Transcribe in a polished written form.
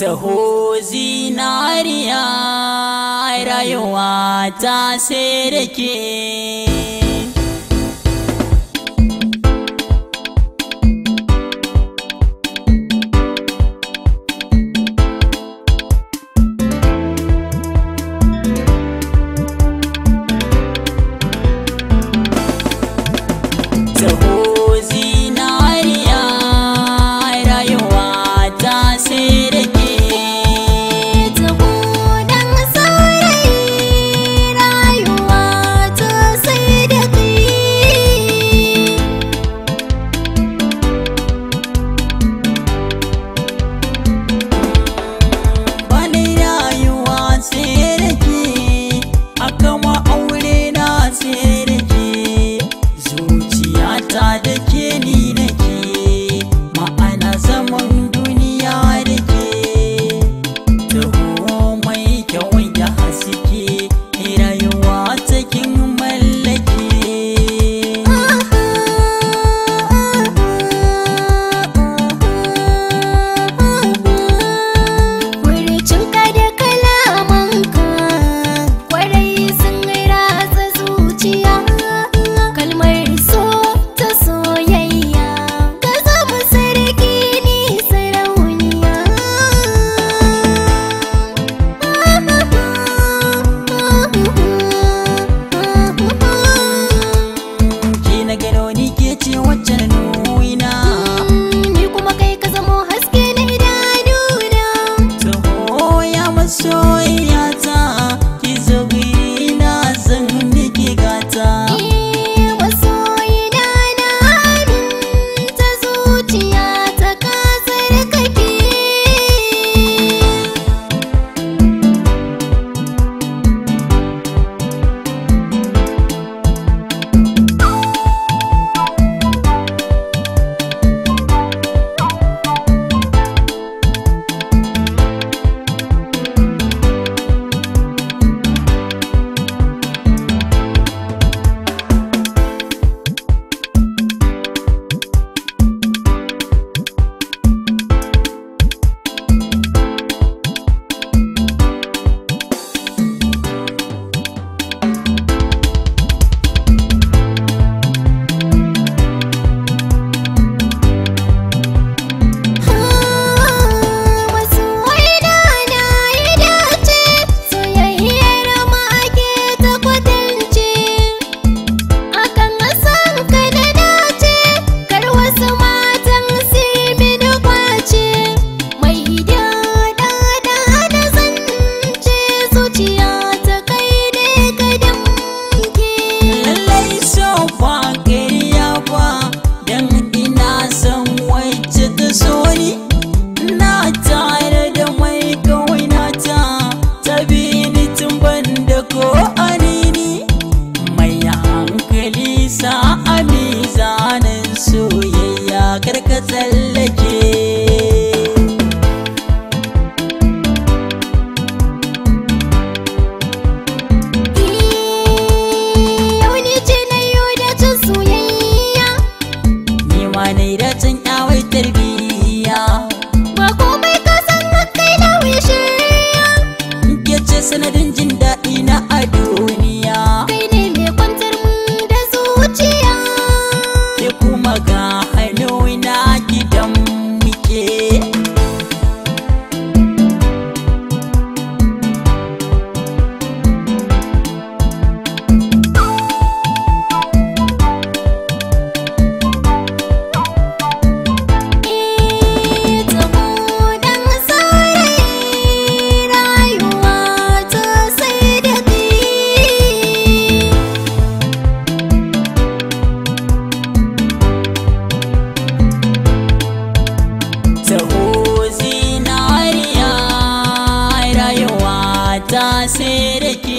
Taho zinariya, rayuwa ta sai da ke. Taho zinariya, rayuwa ta sai da ke. Taho dan saurayi, rayuwa ta sai da kai. Bani rayuwa sai da ke, aka ma aure na sai da ke, zuciyata da ke ni nake, ma'ana zaman duniya da ke. Taho mai kyau ya haske, rayuwa ta kin mallake. Furcinka da kalamanka kwarai sun ratsa zuciya, kalmar so ta soyayya, ka zama sarki ni sarauniya. Ke na gano ni ke ce wacce na nuna. Ni kuma kai ka zamo haske na idanuna. Taho ya masoyiyata, ki zo na zan miki gata. Masoyina na aminta zuciya ta ka tsarkake. Masoyina na yi dace, soyayyar mu ake ta kwatance. Akan san ka da dace, kar wasu matan su yi mini kwace. Mai daɗa da zance, zuciya ta kai ne ka damke. Lallai so ba ƙarya ba, dan ina son wacce ta so ni. Na tare da mai ƙaunata, ta bi ni tun ban da ko anini. Mai hankali sa a mizanin soyayya kar ka tsallake. Yau ni ce na yau da cin soyayya, Ni ma na yi dacin kyawar tarbiyya, ba komai ka san kai na shirya. ke ce sanadin jin daɗi na a duniya. Kai ne mai kwantar mun da zuciya. Ke kuma ga hannuna gidan muke. Taho dan saurayi, rayuwa ta sai da kai. Taho zinariya, rayuwa ta sai da ke.